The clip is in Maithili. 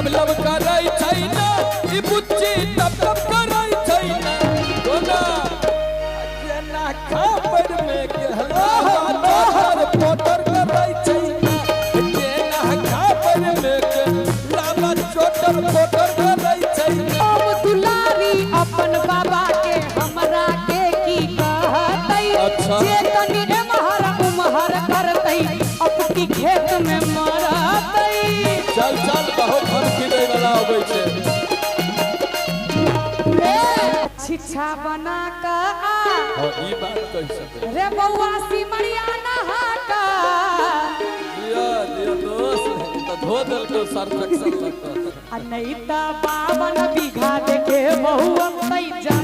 लब लब करै छै ना, ई बुच्ची टप टप करै छै ना। कोना जेना खापड़ में गहला पोटर पोटर करै छै ना, जेना खापड़ में के लाबा चोटर पोटर करै छै ना। ओम दुलारी अपन बाबा के हमरा के की कहतै। अच्छा। जे तनी एमहर उमहर करतै अपनी खेत में मरतै। चल चल, बहुत धमकी दै वाला अबै छै। ए, छिछा बना के आ। हाँ, ई बात कहि सकै। रे बौआ सिमरिया नहा के। दिया दिया दोस्त, तऽ धो देलकौ सर्फ एक्सेल लग। आ नहीं त 52 बीघा देखे बहु अतै जा।